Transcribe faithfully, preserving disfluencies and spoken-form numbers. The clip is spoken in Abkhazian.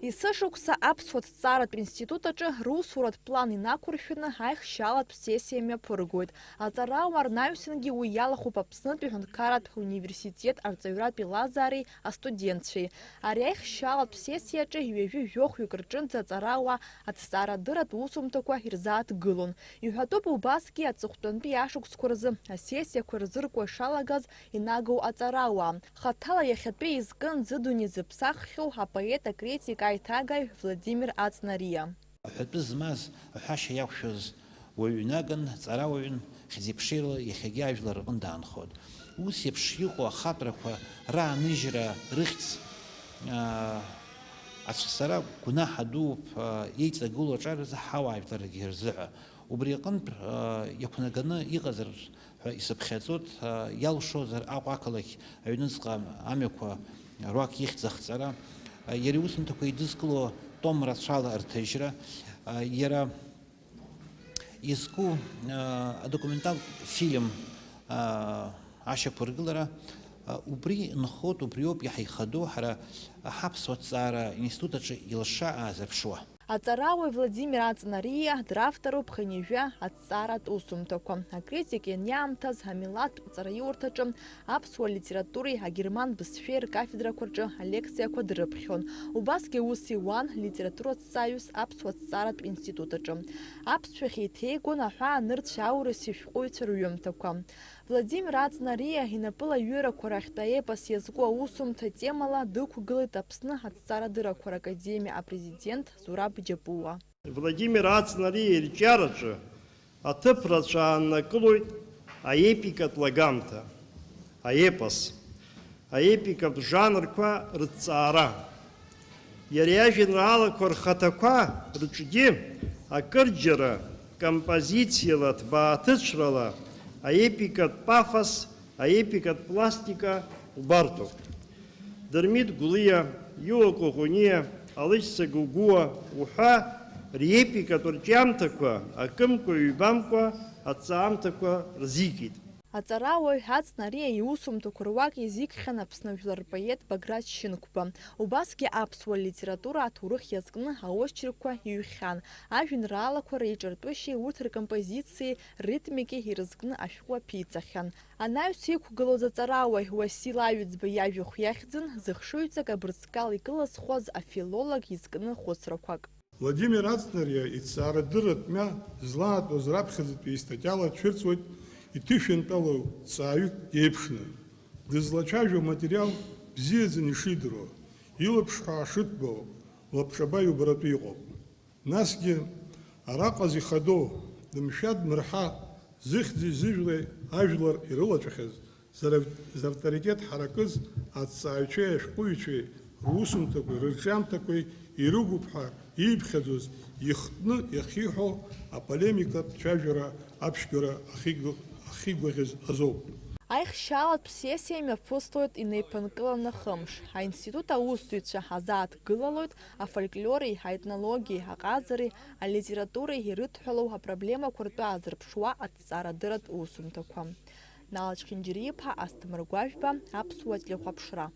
Есышықәса аԥсуа ҭҵааратә институт аҿы русуратә план инақәыршәаны аихшьалатә сессиа мҩаԥыргоит. Аҵарауаа рнаҩсангьы уи иалахәуп Аԥснытәи ҳәынҭқарратә университет арҵаҩратә еилазаареи астудентцәеи. Ари аихшьалатә сессиа аҿы ҩажәи жәохәҩык рҿынӡа аҵарауаа аҭҵаарадырратә усумҭақәа ирзааҭгылон. Иҳәатәуп убасгьы аҵыхәтәантәи ашықәсқәа рзы асессиақәа рзыркуа ишалагаз инагоу аҵарауаа. Хаҭала иахьатәи изкын зыдунеи зыԥсаххьоу апоет, акритик, аиҭагаҩ Владимир Аҵнариа. Аҳәатәы змаз, аҳәашьа иақәшәаз уаҩ наган, ҵарауаҩын, хьӡи-ԥшеирала иахьагьы ажәлар рҟынтә даанхоит. Ус еиԥш иҟоу ахаҭарқәа рааныжьра рыхьӡ, аа, ацәцара гәнаҳа дууп, аа, еиҵагылоу аҿар рзы ҳауаажәларгьы рзыҳәа. Убри аҟынтә, аа, иақәнаганы иҟазар ҳәа исыԥхьаӡоит, а, иалшозар Аҟәа ақалақь аҩныҵҟа амҩақәа руак ихьӡ ахҵара, а, иара иусумҭақәа еидызкыло том рацәала рҭыжьра, а, иара изку, а, адокументалтә фильм, а, ашьақәыргылара, а, убри нхоит, убриоуп иаҳаихадоу ҳара ҳаԥсуа ҭҵаара институт аҿы илша аазырԥшуа. Аҵарауаҩ Владимир Аҵнариа дравторуп хынҩажәа аҭҵааратә усумҭақәа. Акритик ианиаамҭаз амилаҭтә ҵараиурҭаҿы аԥсуа литературеи агерман бызшәеи ркафедрақәа рҿы алекциақәа дрыԥхьон. Убасгьы аус иуан литератураҭҵааҩыс аԥсуа ҭҵааратә институт аҿы. Аԥсшәахь еиҭеигон аҳәаанырцә аурыси шәҟәыҩҩцәа рҩымҭақәа. Владимир Аҵнариа инапыла аҩырақәа рахьтә аепос иазку аусумҭа темала дықәгылеит Аԥсны аҭҵаарадыррақәа ракадемиа апрезидент Зураб Џьапуа. Владимир Аҵнариа ирҿиараҿы аҭыԥ рацәа ааннакылоит аепикатә лагамҭа, аепос, аепикатә жанрқәа рыҭҵаара. Иара иажәеинраалақәа рхаҭақәа рҿгьы акырџьара композициала, ҭбааҭыцәрала аепикатә пафос, аепикатә пластика убарҭоуп. Дырмит Гәлиа, Иуа Коӷониа, Алықьса Гогәуа уҳәа реепикатә рҿиамҭақәа акымкәа-ҩбамкәа аҭҵаамҭақәа рзикит. Аҵарауаҩ Аҵнариа иусумҭақәа руак изикхьан Аԥсны жәлар рпоет Баграт Шьынқәба. Убасгьы аԥсуа литература аҭоурых иазкны аочеркқәа иҩхьан, ажәеинраалақәа реиҿартәышьеи урҭ ркомпозициеи рритмики ирызкны ашәҟәы аԥиҵахьан. Анаҩс иқәгылоз аҵарауаҩ Уасил Аҩӡба иажәахә иахьӡын, зыхшыҩҵак абырсҟал икылызхуаз афилолог изкны хәыцрақәак. Владимир Аҵнариа иҭҵаарадырратә мҩа злаатуаз раԥхьаӡатәи истатиала дцәырҵуеит иҭышәынтәалоу ҵааҩык иеиԥшны. Дызлацәажәо аматериал бзиаӡаны ишидыруа, илаԥш ҳәаа шыҭбаау, лабҿаба иубаратәы иҟоуп. Насгьы араҟа зихадоу, дымшәа-дмырҳа, зыхьӡи зыжәлеи ажәлар ирылаҵәахьаз, зара-, завторитет ҳаракыз аҭҵааҩцәеи ашәҟәыҩҩцәеи русумҭақәеи рырҿиамҭақәеи ирыгуп ҳәа ииԥхьаӡоз ихтны иахьиҳәо аполемикатә цәажәара аԥшьгара ахьигу-, ахьигәаӷьыз азоуп. Аихшьалатә сессиа имҩаԥыслоит инеиԥынкыланы хымш. Аинститут аусзуҩцәа ҳазааҭгылалоит афольклори, аетнологиеи, аҟазареи, алитературеи ирыдҳәалоу апроблемақәа ртәы аазырԥшуа аҭҵаарадырратә усумҭақәа. Нала Чхинџьариа-иԥҳа, Асҭамыр Гәажәба, Аԥсуа телехәаԥшра.